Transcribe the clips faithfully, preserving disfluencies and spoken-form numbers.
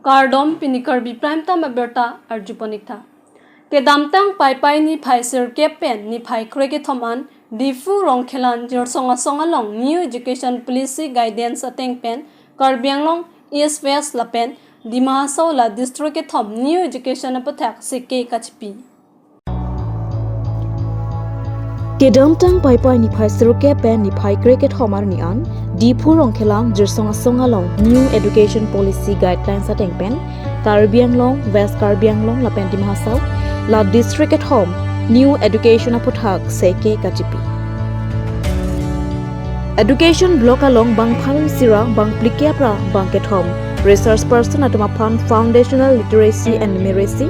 Kardom, pini Karbi Prime Time abirta arjupon ik tha. Kedamtang Paipai niphai sirkep pen niphai krekethom an Diphu Rongkhelan Jirsong Asong along New Education Policy Guidelines ateng pen Karbi Anglong East, West lapen Dima Hasao la district kethom New Education aputhak seke kachipi. Kedamtang Paipai niphai sirkep pen niphai krekethom arni an Diphu Rongkhelan Jirsong Asong along New Education Policy Guidelines ateng pen Karbi Anglong, West Karbi Anglong lapen Dima Hasao la district kethom New Education aputhak seke kachipi. Education Block along bang pharo isi ra bang phlikep ra bang kethom resource person atum aphan Foundational Literacy and Numeracy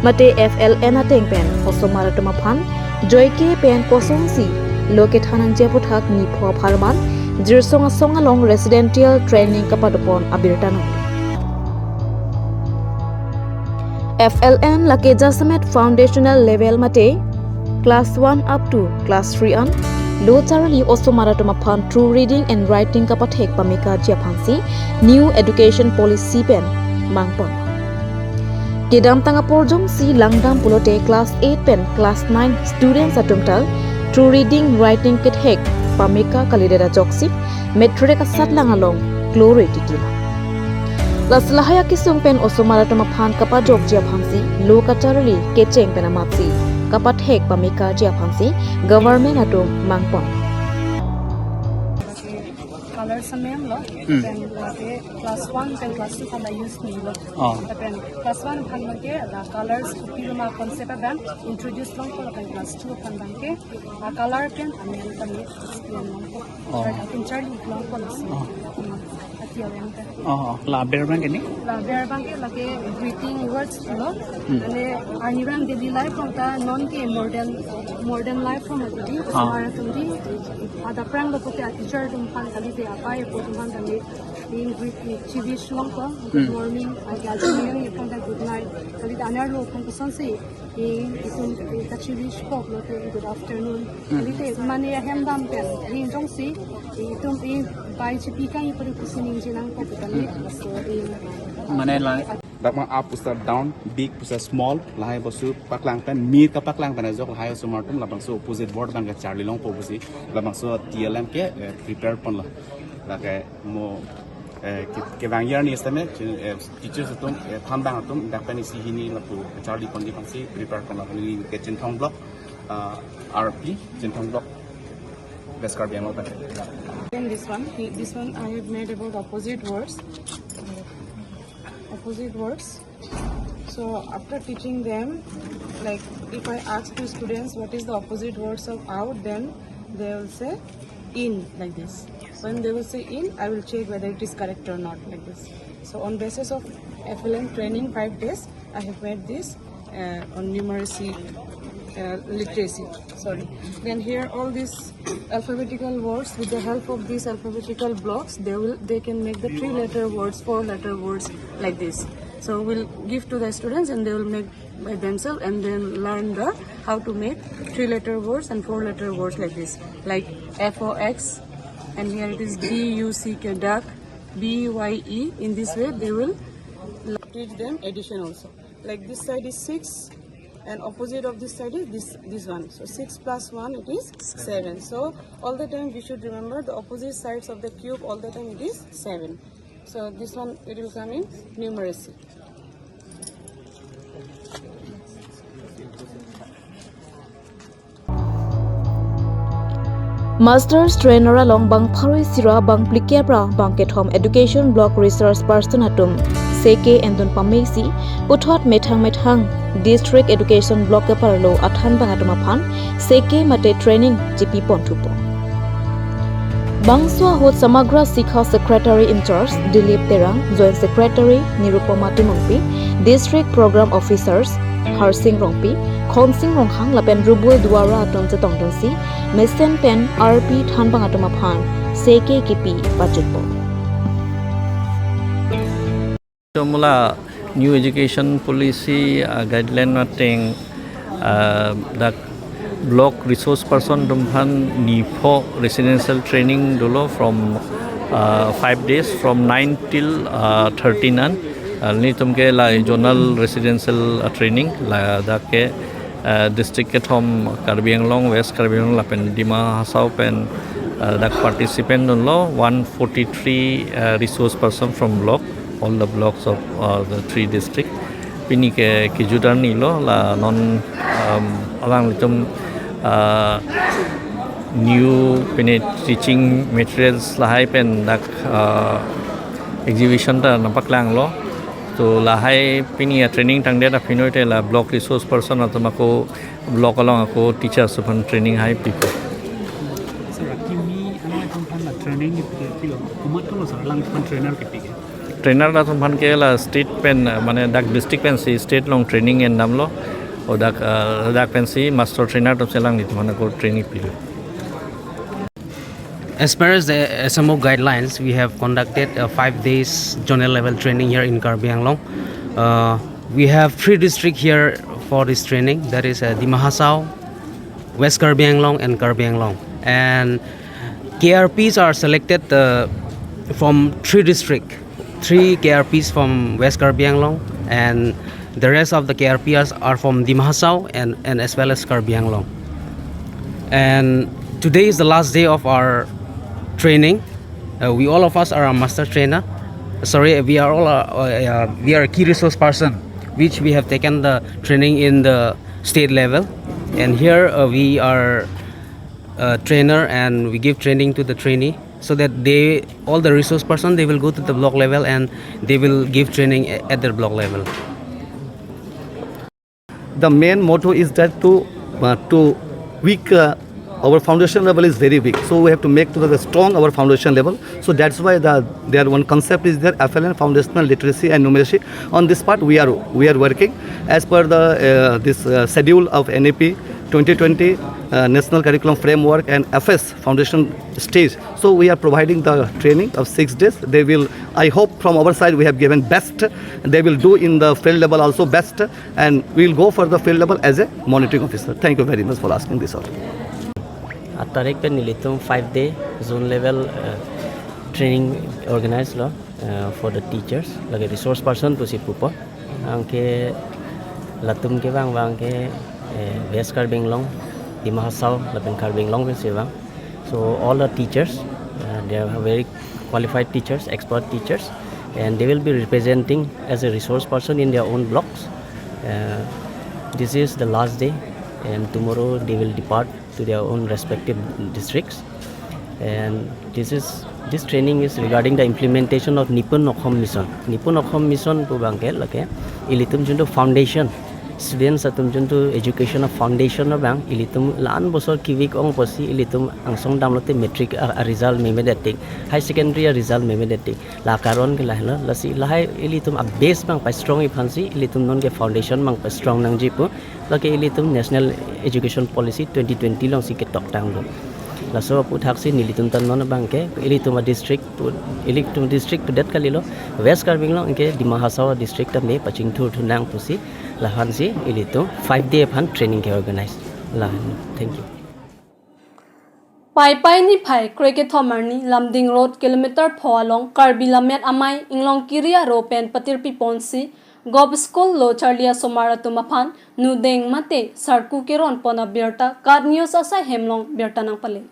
mate F L N ateng pen osomar atum aphan joike pen kosonsi lo kethan nangji aputhak nipho apharman Jirsong Asong along residential training kapadopon abirta nang. F L N lake jasemet foundational level mate class one up to class three an lo charli osomar atum aphan through reading and writing kapathek pamekaji aphansi New Education Policy pen mangpon. Kedamtang apor jongsi langdam pulote class eight pen class nine students atum ta through reading writing kethek pameka kalidet ajoksi matric asatlang along klore titi la. Lasi lahai akesung pen osomar atum aphan kapajokji aphansi lo kacharli kecheng pen amatsi kapathek pamekaji aphansi government atum mangpon. Colors amem lo, pen lake class one pen class two aphan ta use nilo. Oh. Pen class one aphan lake la colors kopi ma concept abang introduce longpo, pen class two aphan abangke la color pen amem kami explain longpo. Oh. Pen atum charli longpo lasi. Oh. Hmm. Ati awang ta. Oh, oh. La aber abangke ni? La aber abangke lake greeting words lo. Hmm. Ane arnivang daily life along ta non ke modern, modern life along ati di. Ah. Osomar atum di. Adap prang lo puke teacher atum aphan kalite apai apo atum aphan kami ning greet, ning chiwish longpo. Good morning, agi ajamang ni aphan ta good night. Kalite anerlo aphan kosonsi ning itum kachiwish po pulote good afternoon. Kalite mane ahem dam pen ning jongsi itum ning bai chipi kang ipari kusi ningje nangpo pu kali. So ning mane la dak ma up pusa down, big pusa small, lahai bosu paklang pen, mir kapaklang pen ajok lahai osomar atum labangso opposite word abang kacharli longpo pusi labangso T L M ke, eh, prepare ponlo. Lake mo, eh, ke, kevang arni setame, eh, teachers atum, eh, thanbang atum dak pen isi hini lapu kacharli ponji aphansi prepare ponlo, hini ke Chinthong Block, uh, R P, Chinthong Block, West Karbi Anglong pen. Then this one, he, this one I have made about opposite words. Opposite words. So after teaching them, like, if I ask two students what is the opposite words of out, then they will say in like this. When they will say in, I will check whether it is correct or not like this. So on basis of F L N training five days, I have made this, uh, on numeracy, uh, literacy. Sorry. Then here all these alphabetical words, with the help of these alphabetical blocks, they will, they can make the three letter words, four letter words like this. So we'll give to the students and they will make by themselves and then learn the how to make three letter words and four letter words like this, like F O X, and here it is D U C K, duck, B Y E. In this way they will teach them addition also. Like this side is six, and opposite of this side is this, this one. So six plus one, it is seven. So all the time we should remember the opposite sides of the cube, all the time it is seven. So this one, it will come in numeracy. Masters trainer along bang pharo isi ra bang phlikep ra bang kethom education block resource person atum seke endun pamesi puthot methang methang district education block keparlo athanbang atum aphan seke mate training chipi ponthupo. Bangso ahut Samagra Sikha Secretary in Charge Dilip Terang, Joint Secretary Nirupama Timungpi, District Program Officers Harsing Rongpi, Khonsing Ronghang lapen Rubul Duara atum chetongdunsi mesen pen R P thanbang atum aphan seke kipi pajutpo. Mula New Education Policy, uh, guideline ateng, uh, dak block resource person atum aphan nipho residential training dolo from, uh, five days from nine till, uh, thirteen an. Uh, nelitum ke la zonal residential, uh, training ladak ke, uh, district kethom, Karbi Anglong, West Karbi Anglong lapen Dima Hasao pen, uh, dak participant dunlo one forty-three, uh, resource person from block, all the blocks of, uh, the three district. Pini ke kejut arni lo, la non, um, alanglitum, uh, new pini teaching materials lahai pen dak, uh, exhibition ta nangpaklanglo. To lahai pini a-training tangdet aphi noi te la block resource person atum ako block along ako teachers aphan training hai pipo. Sir, kimi alanglitum aphan la training kipi ke pilo, komat kono sir alanglitum aphan trainer kipi ke? Trainer atum aphan ke la state pen, uh, mane dak district pensi state along training endamlo. O dak, uh, dak pensi master trainer atumsi alanglitum aphan ako training pilo. As per as the S M O guidelines, we have conducted a five days zonal level training here in Karbi Anglong. Uh, we have three districts here for this training, that is, uh, Dima Hasao, West Karbi Anglong, and Karbi Anglong. And K R Ps are selected, uh, from three districts, three K R Ps from West Karbi Anglong, and the rest of the K R Ps are from Dima Hasao and, and as well as Karbi Anglong. And today is the last day of our training. Uh, we all of us are a master trainer. Sorry, we are all a, uh, we are a key resource person, which we have taken the training in the state level, and here, uh, we are a trainer and we give training to the trainee so that they, all the resource person, they will go to the block level and they will give training a- at their block level. The main motto is that to, uh, to weak, uh, our foundation level is very weak, so we have to make to the strong our foundation level. So that's why the, there one concept is there, F L N, Foundational Literacy and Numeracy. On this part, we are, we are working as per the, uh, this, uh, schedule of N E P twenty twenty, uh, National Curriculum Framework and F S foundation stage. So we are providing the training of six days. They will, I hope from our side, we have given best. They will do in the field level also best, and we will go for the field level as a monitoring officer. Thank you very much for asking this all. Aat tarik pen nelitum five day zone level, uh, training organize lo, uh, for the teachers, lake resource person pusi pupo. Anke latum kevang vang ke, eh, West Karbi Anglong, Dima Hasao, lapen Karbi Anglong pensi vang. So all the teachers, uh, they are very qualified teachers, expert teachers, and they will be representing as a resource person in their own blocks. Uh, this is the last day, and tomorrow they will depart to their own respective districts. And this is, this training is regarding the implementation of Nipun Okhom Mission. Nipun Okhom Mission pu abang ke lake ilitum juntu foundation, students atum juntu education a foundation abang, ilitum la-an bosor kevik ong apotsi ilitum angsong damlote matric a, a result memedet tik, high secondary a result memedet tik. La karon ke lahelo, lasi lahai ilitum a base abang pa-strong-ji aphansi ilitum non ke foundation abang pa-strong nangji pu, lake ilitum National Education Policy twenty twenty alongsi ketoktanglo. Laso aphuthaksi nelitum ta non abang ke ilitum a district pu, ilitum district pudet kalilo, West Karbi Anglong ke Dima Hasao district ta me pachingthurthu nang pusi, la-ansi ilitum five day aphan training ke organize. La, thank you. Paipai niphai krekethom arni Lumding Road kilometer pho along Karbi Lammet Amei Inglongkiri aro pen patirpi ponsi Govt School lo charli asomar atum aphan nudeng mate sarku keron pon abirta KAT News asai hem along birta nangpale.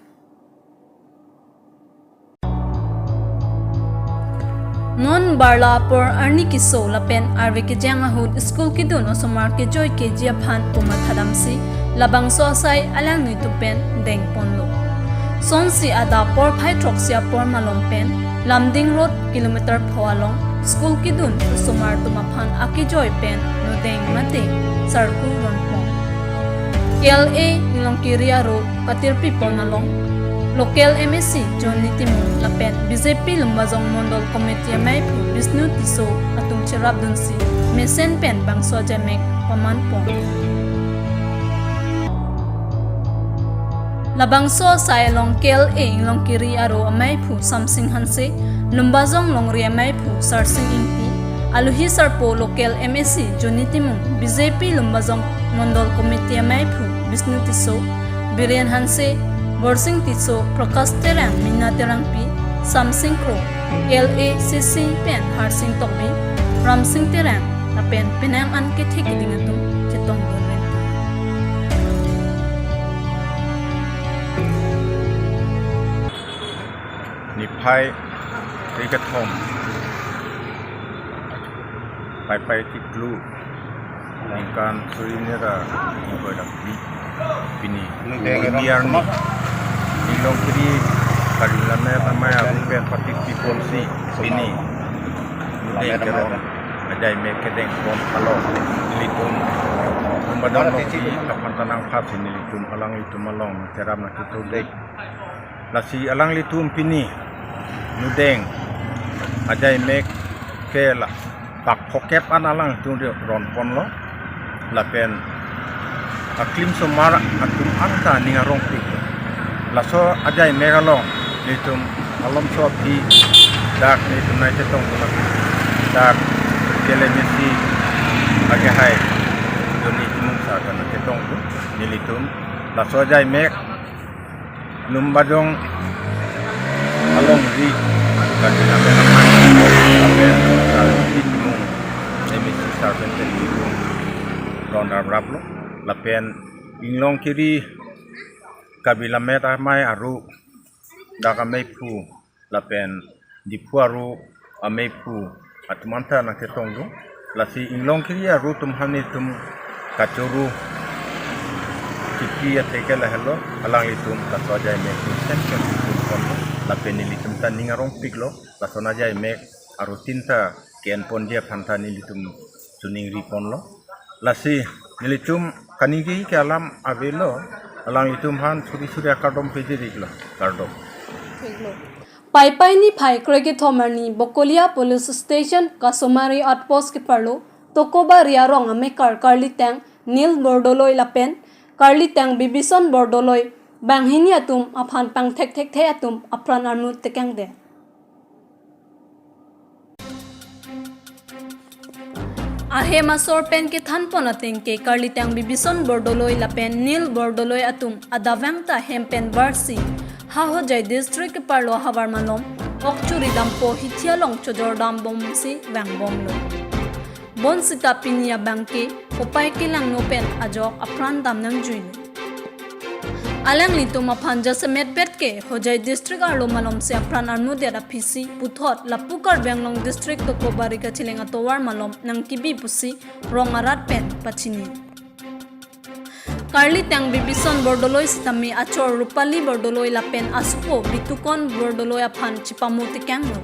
Non barla apor arni keso lapen arve kejang ahut school kedun osomar kejoi keji aphan pu mathadamsi labangso asai alangnui atum pen dengponlo. Sonsi adap porphai throksi apor malom pen Lumding Road kilometer pho along school kedun osomar atum aphan akejoi pen nudeng mate sarku ronpon. K L A Inglongkiri aro patirpi pon along local M A C Johnny Timung lapen B J P Lumbajong Mondol Committee ameiphu Bishnu Tisso atum cherapdunsi mesen pen bangso ajemek pamanpon. Labangso asai along K L A Inglongkiri aro ameiphu Samsing Hanse, Lumbajong Longri ameiphu Sarsing Ingti, aluhi sarpo local M A C Johnny Timung, B J P Lumbajong Mondol Committee ameiphu Bishnu Tisso, Biren Hanse, Borsing Tisso, Prakash Terang, Mina Terangpi, Samsing Kro, L A C C pen Harsing Tokbi, Ramsing Terang, lapen penang an kethe keding atum chetongdun renti. Niphai kre kethom, Paipai Tiklu, ningkan suri hini ra ingkoi ra phli, pini Nudeng Monit arni, Inglongkiri Karbi Lammet Amei aru pen patikpi ponsi pini Nudeng Keron ajaimek kedeng pon along nelitum Lumbajong Lokpi aphan ta nangphaksi nelitum alanglitum along nangcherap nangketodek. Lasi alanglitum pini Nudeng ajaimek ke la pak phokep an alanglitum ron ponlo, lapen aklim osomar atum anta ning arongpik. Laso ajaimek along nelitum malomso aphi dak nelitum nangchetongdun, dak K L M A C akehai Johnny Timung sir ta nangchetongdun, nelitum laso ajaimek Lumbajong alongri Karbi Lammet Amei, lapen Karbi Timung M A C sir pen pen ron rapraplo, lapen Inglongkiri Karbi Lammet Amei aru dak ameiphu lapen Diphu aru ameiphu atum anta nangchetongdun. Lasi Inglongkiri aru atum aphan nelitum kachoro kipi atheke lahelo, alanglitum laso ajaimek pen sem sem tum ponlo, lapen nelitum ta ning arongpiklo, laso ajaimek arutin ta ke-en ponji aphan ta nelitum choningri ponlo. Lasi nelitum kaningje ke alam avelo, alanglitum aphan suri suri akardom pajirlo, kardom. Paipai niphai kre kethom arni Bokolia Police Station customary outpost keparlo Tokobari arong amekar Karliteng Neil Bordoloi lapen Karliteng Bibison Bordoloi banghini atum aphan pangthek thekthe atum apran arnu tekangdet. Ahem asor pen kethan pon ateng ke Karliteng Bibison Bordoloi lapen Neil Bordoloi atum adavang ta hem pen varsi ha Hojai district keparlo ahavar malom ok chori dampo hithi along chojor dambomsi vangbomlo. Bonsita pini abang ke kopai kelangno pen ajok apran dam nangjuilo. Alanglitum aphan jasemet pet ke Hojai district arlo malomsi apran arnudet aphisi puthot lapu Karbi Anglong district Tokobari kacheleng atovar malom nangkebi pusi rong arat pen pachini. Karliteng Bibison Bordoloi sitame achor Rupali Bordoloi lapen asupo Bitukon Bordoloi aphan chipamo tekanglo.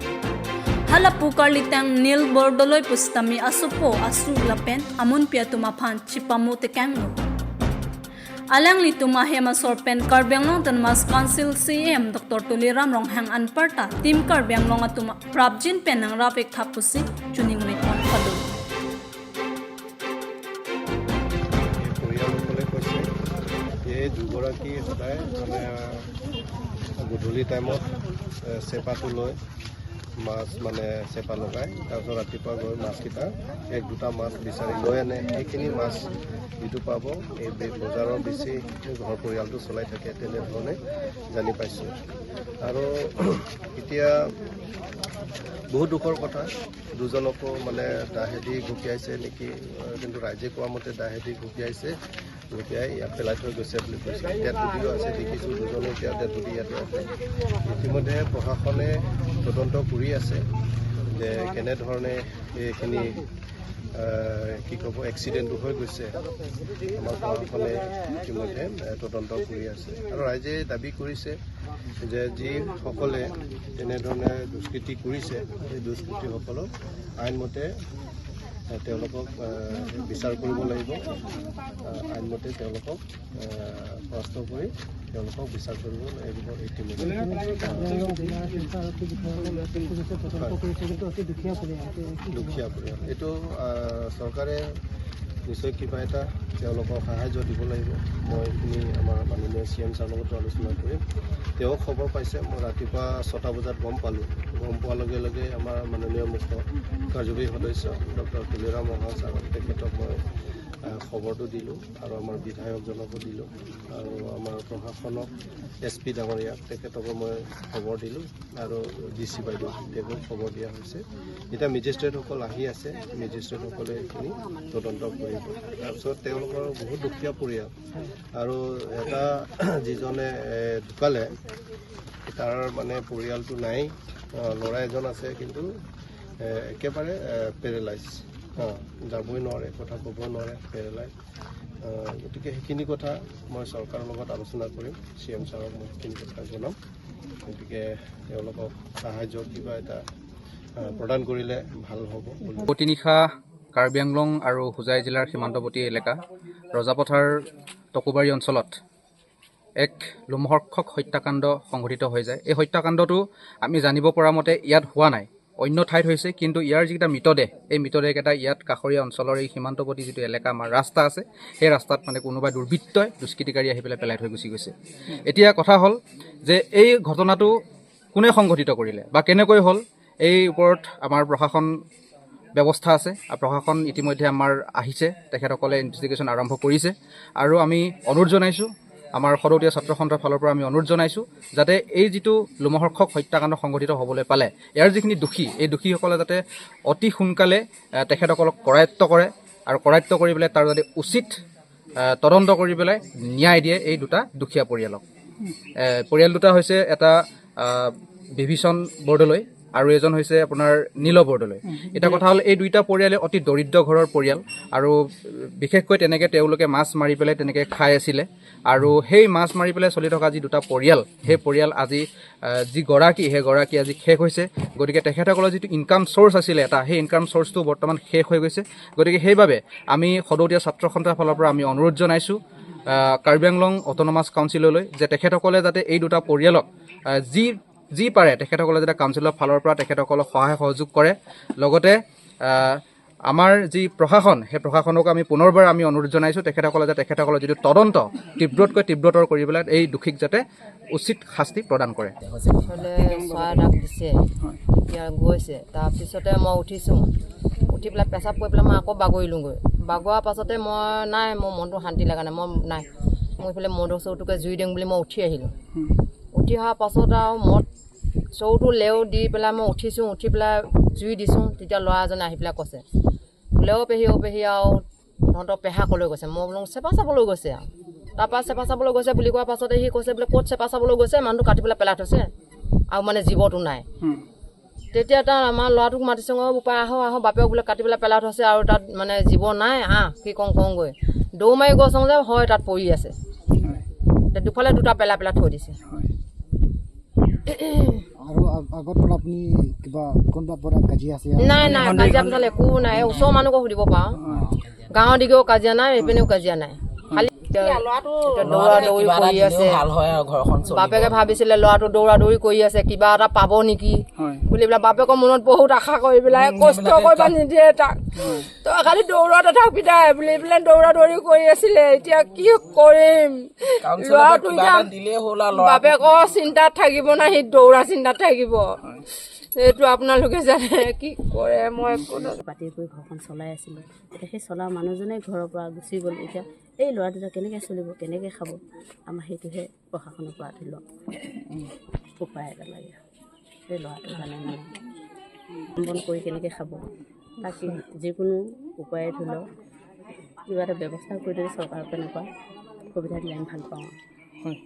Halapu Karliteng Neil Bordoloi pusitame asupo asu lapen amunpi atum aphan chipamo tekanglo. Alanglitum ahem asor pen Karbi Anglong Autonomous Council C E M Doctor Tuliram Ronghang anparta Team Karbi Anglong atum prapjin pen nangrap-ik tha pusi choningri pon padun. এই পৰিয়ালসকলে কৈছে যে এই দুগৰাকী সদায় মানে গধূলি টাইমত, এ, চেপাটো লৈ মাছ মানে চেপা লগায়, তাৰপিছত ৰাতিপুৱা গৈ মাছকেইটা এক দুটা মাছ বিচাৰি লৈ আনে। সেইখিনি মাছ যিটো পাব, এই বে-, বজাৰৰ বেচি ঘৰ পৰিয়ালটো চলাই থাকে, তেনেধৰণে জানি পাইছোঁ। আৰু এতিয়া বহুত দুখৰ কথা, দুজনকো মানে দাহেদি ঘপিয়াইছে নেকি, কিন্তু ৰাইজে কোৱা মতে দাহেদি ঘপিয়াইছে, ঘপিয়াই ইয়াত পেলাই থৈ গৈছে বুলি কৈছে। ডেড বডিও আছে, দেখিছোঁ দুজনো এতিয়া ডেড বডি ইয়াতে আছে। ইতিমধ্যে প্ৰশাসনে তদন্ত কৰি আছে যে কেনেধৰণে এইখিনি, আহ, কি ক'ব, এক্সিডেণ্টটো হৈ গৈছে। আমাৰ প্ৰশাসনে ইতিমধ্যে, আহ, তদন্ত কৰি আছে আৰু ৰাইজে দাবী কৰিছে যে যিসকলে তেনেধৰণে দুষ্কৃতি কৰিছে, সেই দুষ্কৃতিসকলক আইনমতে, আহ, তেওঁলোকক, আহ, বিচাৰ কৰিব লাগিব। আহ, আইনমতে তেওঁলোকক, আহ, প্ৰশ্ন কৰি তেওঁলোকক বিচাৰ কৰিব লাগিব ইতিমধ্যে। দুখীয়া পৰিয়াল। এইটো, আহ, চৰকাৰে নিশ্চয় কিবা এটা তেওঁলোকক সাহায্য দিব লাগিব। মই এইখিনি আমাৰ মাননীয় চি এম ছাৰৰ লগতো আলোচনা কৰিম। তেওঁ খবৰ পাইছে, মই ৰাতিপুৱা ছটা বজাত গম পালোঁ। গম পোৱাৰ লগে লগে আমাৰ মাননীয় মুখ্য কাৰ্যবাহী সদস্য ডক্টৰ তুলিৰাম ৰংহাং ছাৰক, তেখেতক মই, আহ, খবৰটো দিলোঁ আৰু আমাৰ বিধায়কজনকো দিলোঁ আৰু আমাৰ প্ৰশাসনক, এছ পি ডাঙৰীয়াক, তেখেতকো মই খবৰ দিলোঁ আৰু ডি চি বাইদেউ, তেওঁকো খবৰ দিয়া হৈছে। এতিয়া মেজিষ্ট্ৰেটসকল আহি আছে, মেজিষ্ট্ৰেটসকলে এইখিনি তদন্ত কৰিব। তাৰপিছত তেওঁলোকৰ বহুত দুখীয়া পৰিয়াল আৰু এটা যিজনে, এ, ঢুকালে, তাৰ মানে পৰিয়ালটো নাই। আহ, ল'ৰা এজন আছে, কিন্তু, এ, একেবাৰে, এ, পেৰেলাইজ। আহ, যাবই নোৱাৰে, কথা ক'ব নোৱাৰে, পেৰেলাইজ। আহ, গতিকে সেইখিনি কথা মই চৰকাৰৰ লগত আলোচনা কৰিম, চি এম ছাৰক মই সেইখিনি কথা জনাম। গতিকে তেওঁলোকক সাহায্য কিবা এটা, আহ, প্ৰদান কৰিলে ভাল হ'ব বুলি। পুৱতি নিশা কাৰ্বি আংলং আৰু হোজাই জিলাৰ সীমান্তৱৰ্তী এলেকা ৰজাপথাৰ টকুবাৰী অঞ্চলত এক লোমহৰ্ষক হত্যাকাণ্ড সংঘটিত হৈ যায়। এই হত্যাকাণ্ডটো আমি জানিব পৰা মতে ইয়াত হোৱা নাই, অন্য ঠাইত হৈছে, কিন্তু ইয়াৰ যিকেইটা মৃতদেহ, এই মৃতদেহকেইটা ইয়াত কাষৰীয়া অঞ্চলৰ এই সীমান্তৱৰ্তী যিটো এলেকা আমাৰ ৰাস্তা আছে, সেই ৰাস্তাত মানে কোনোবা দুৰ্বৃত্তই দুষ্কৃতিকাৰী আহি পেলাই পেলাই থৈ গুচি গৈছে। এতিয়া কথা হ'ল যে এই ঘটনাটো কোনে সংঘটিত কৰিলে বা কেনেকৈ হ'ল, এই ওপৰত আমাৰ প্ৰশাসন ব্যৱস্থা আছে আৰু প্ৰশাসন ইতিমধ্যে আমাৰ আহিছে, তেখেতসকলে ইনভেষ্টিগেশ্যন আৰম্ভ কৰিছে আৰু আমি অনুৰোধ জনাইছোঁ, আমাৰ সদৌ অসমীয়া ছাত্ৰ সন্থাৰ ফালৰ পৰা আমি অনুৰোধ জনাইছোঁ যাতে এই যিটো লোমহৰ্ষক হত্যাকাণ্ড সংঘটিত হ'বলৈ পালে ইয়াৰ যিখিনি দোষী, এই দোষীসকলে যাতে অতি সোনকালে, এ, তেখেতসকলক কৰায়ত্ব কৰে আৰু কৰায়ত্ব কৰি পেলাই তাৰ যাতে উচিত, এ, তদন্ত কৰি পেলাই ন্যায় দিয়ে এই দুটা দুখীয়া পৰিয়ালক। এ, পৰিয়াল দুটা হৈছে এটা, আ, বিভীষণ বৰদলৈ আৰু এজন হৈছে আপোনাৰ নীল বৰদলৈ। এতিয়া কথা হ'ল এই দুইটা পৰিয়ালে অতি দৰিদ্ৰ ঘৰৰ পৰিয়াল আৰু বিশেষকৈ তেনেকে তেওঁলোকে মাছ মাৰি পেলাই তেনেকে খাই আছিলে আৰু সেই মাছ মাৰি পেলাই চলি থকা যি দুটা পৰিয়াল, সেই পৰিয়াল আজি, আহ, যি গৰাকী, সেই গৰাকী আজি শেষ হৈছে। গতিকে তেখেতসকলৰ যিটো ইনকাম চ'ৰ্চ আছিলে এটা, সেই ইনকাম চ'ৰ্চটো বৰ্তমান শেষ হৈ গৈছে। গতিকে সেইবাবে আমি সদৌ অসমীয়া ছাত্ৰ সন্থাৰ ফালৰ পৰা আমি অনুৰোধ জনাইছোঁ, আহ, কাৰ্বি আংলং অট'নমাছ কাউন্সিললৈ যে তেখেতসকলে যাতে এই দুটা পৰিয়ালক, আহ, যি, যি পাৰে তেখেতসকলে যাতে কাউন্সিলৰ ফালৰ পৰা তেখেতসকলক সহায় সহযোগ কৰে। লগতে, আহ, আমাৰ যি প্ৰশাসন, সেই প্ৰশাসনকো আমি পুনৰবাৰ আমি অনুৰোধ জনাইছোঁ তেখেতসকলে যে তেখেতসকলৰ যিটো তদন্ত তীব্ৰতকৈ তীব্ৰতৰ কৰি পেলাই এই দোষীক যাতে উচিত শাস্তি প্ৰদান কৰে। হ'লে চৰাই এটাক দিছে, এতিয়া গৈছে। তাৰপিছতে মই উঠিছোঁ, উঠি পেলাই পেচাব কৰি পেলাই মই আকৌ বাগৰিলোঁগৈ। বাগৰাৰ পাছতে মই নাই, মোৰ মনটো শান্তি লগা নাই, মই নাই, মই এইফালে মদৰ চৌটোকে জুই দিওঁ বুলি মই উঠি আহিলোঁ। উঠি অহাৰ পাছত আৰু মদ চৌটো লেও দি পেলাই মই উঠিছোঁ, উঠি পেলাই জুই দিছোঁ, তেতিয়া ল'ৰা এজনে আহি পেলাই কৈছে, বোলে, "অ' পেহী, অ' পেহী, আৰু তহঁতৰ পেহা কলৈ গৈছে?" মই বোলো, "চেপা চাবলৈ গৈছে আৰু।" তাৰপৰা চেপা চাবলৈ গৈছে বুলি কোৱাৰ পাছতে সি কৈছে বোলে, "ক'ত চেপা চাবলৈ গৈছে? মানুহটো কাটি পেলাই পেলাই থৈছে আৰু মানে জীৱটো নাই।" হুম। তেতিয়া তাৰ আমাৰ ল'ৰাটোক মাতিছোঁ, "অ' বোপাই আহক, আহক, বাপেক বোলে কাটি পেলাই পেলাই থৈছে আৰু তাত মানে জীৱ নাই, আহ, কি কওঁ কওঁগৈ।" দৌৰ মাৰি গৈছোঁ যে হয় তাত পৰি আছে। হয়। এতিয়া দুফালে দুটা পেলাই পেলাই থৈ দিছে। হয়। আৰু আগ-, আগত বোলে আপুনি কিবা কোনোবা পৰা কাজিয়া আছে? নাই, নাই, সন্দেহ কাজিয়া পেচাল একো নাই। ওচৰৰ মানুহকো সুধিব পাৰ। অ। গাঁৱৰ দিগেও কাজিয়া নাই, এইপিনেও কাজিয়া নাই। খালি এতিয়া ল'ৰাটো এতিয়া দৌৰা দৌৰি কিবা এটা কৰি দিলেও আছে। ভাল হয় আৰু ঘৰখন চলিব। বাপেকে ভাবিছিলে ল'ৰাটো দৌৰা দৌৰি কৰি আছে, কিবা এটা পাব নেকি হয়। বুলি পেলাই বাপেকৰ মনত বহুত আশা কৰি পেলাই, উম, কষ্ট সেইবিলাকে কৰিব কা- নিদিয়ে তাক। হয়। তই খালি দৌৰা তথা পিতাই বুলি পেলাই দৌৰা দৌৰি কৰি আছিলে। এতিয়া কি কৰিম? কাউন্সিলৰ পৰা ল'ৰাটো কিবা এতিয়া এটা দিলেই হ'ল আৰু ল'ৰা। বাপেকৰ চিন্তাত থাকিব না, সি দৌৰা চিন্তাত থাকিব। হয়। এইটো আপোনালোকে জানে কি কৰে, মই একো নাজানো। পাতি কৰি ঘৰখন চলাই আছিলোঁ। এতিয়া সেই চলা মানুহজনে ঘৰৰ পৰা গুচি গ'ল। এতিয়া এই ল'ৰা দুটা কেনেকে চলিব, কেনেকে খাব? আমাৰ সেইটোহে প্ৰশাসনৰ পৰা ধৰি লওক উপায় এটা লাগে। এই ল'ৰাটোৰ কাৰণে মানে কাম বন কৰি কেনেকে খাব, তাকে যিকোনো উপায়ে ধৰি লওক কিবা এটা ব্যৱস্থা কৰি দিলে চৰকাৰৰ পৰা এনেকুৱা সুবিধা দিলে আমি ভাল পাওঁ। হয়।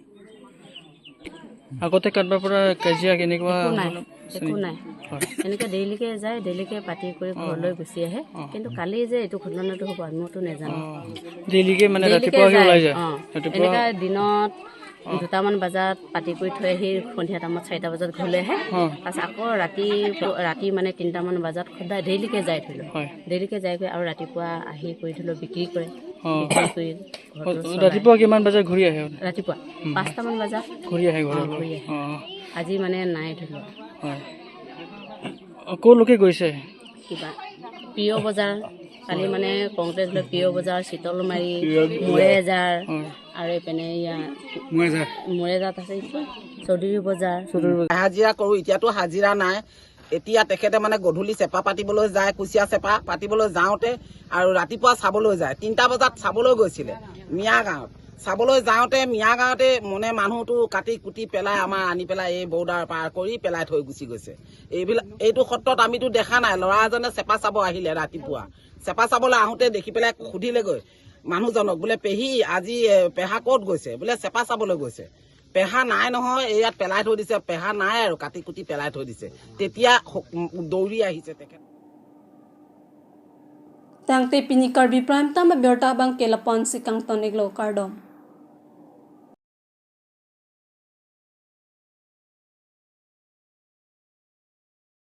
আগতে কাৰোবাৰ পৰা কাজিয়া কেনেকুৱা একো নাই, ধৰণৰ একো নাই। হয়। এনেকে ডেইলিকে যায়, ডেইলিকে পাতি কৰি অ। ঘৰলৈ গুচি আহে। অ। কিন্তু কালি যে এইটো ঘটনাটো হ'ব, আমিওতো নেজানো। অ। ডেইলিকে মানে ডেইলিকে ৰাতিপুৱা আহি যায়। ওলাই যায়? অ। ৰাতিপুৱা? এনেকা দিনত অ। দুটামান বজাত পাতি কৰি থৈ আহি সন্ধিয়া টাইমত চাৰিটা বজাত ঘৰলৈ আহে। অ। তাৰপিছত আকৌ ৰাতি, ৰাতি মানে তিনিটামান বজাত সদায় ডেইলিকে যায় ধৰি লওক। হয়। ডেইলিকে যায়গৈ আৰু ৰাতিপুৱা আহি কৰি ধৰি লওক বিক্ৰী কৰে। অ। বিক্ৰী কৰি অ, ঘৰটো চলাই। ৰাতিপুৱা কিমান বজাত ঘূৰি আহে? ৰাতিপুৱা উম। পাঁচটামান বজাত। ঘূৰি আহে অ, ঘৰলৈ? ঘূৰি আহে। অ। আজি মানে নাই ধৰি লওক। হয়। অ, ক'লৈকে গৈছে? কিবা প্ৰিয় বজাৰ। কালি মানে কংগ্ৰেছ লৈ প্ৰিয় বজাৰ, শীতল মাৰি, মৰে এজাৰ, আৰু এইপিনে ইয়া মৰে এজাৰ। মৰে এজাৰ আছে, চৌধুৰী বজাৰ। চৌধুৰী বজাৰ। হাজিৰা কৰোঁ, এতিয়াতো হাজিৰা নাই। এতিয়া তেখেতে মানে গধূলি চেপা পাতিবলৈ যায়, কুচিয়া চেপা পাতিবলৈ যাওঁতে আৰু ৰাতিপুৱা চাবলৈ যায়, তিনিটা বজাত চাবলৈ গৈছিলে মিয়া গাঁৱত। চাবলৈ যাওঁতে মিয়া গাঁৱতে মানে মানুহটো কাটি কুটি পেলাই, আমাৰ আনি পেলাই এই বৰ্ডাৰ পাৰ কৰি পেলাই থৈ গুচি গৈছে। এইবিলাক, এইটো সত্ৰত আমিতো দেখা নাই। ল'ৰা এজনে চেপা চাব আহিলে ৰাতিপুৱা, চেপা চাবলৈ আহোঁতে দেখি পেলাই সুধিলেগৈ মানুহজনক, বোলে, "পেহী, আজি এ, পেহা ক'ত গৈছে?" বোলে, "চেপা চাবলৈ গৈছে।" পেহা নাই নহয়, এই ইয়াত পেলাই থৈ দিছে, পেহা নাই আৰু কাটি কুটি পেলাই থৈ দিছে। তেতিয়া স-, দৌৰি আহিছে তেখেত। Tangte pini Karbi Prime Time abirta abangke lapu-ansi kangton-iklo, kardom.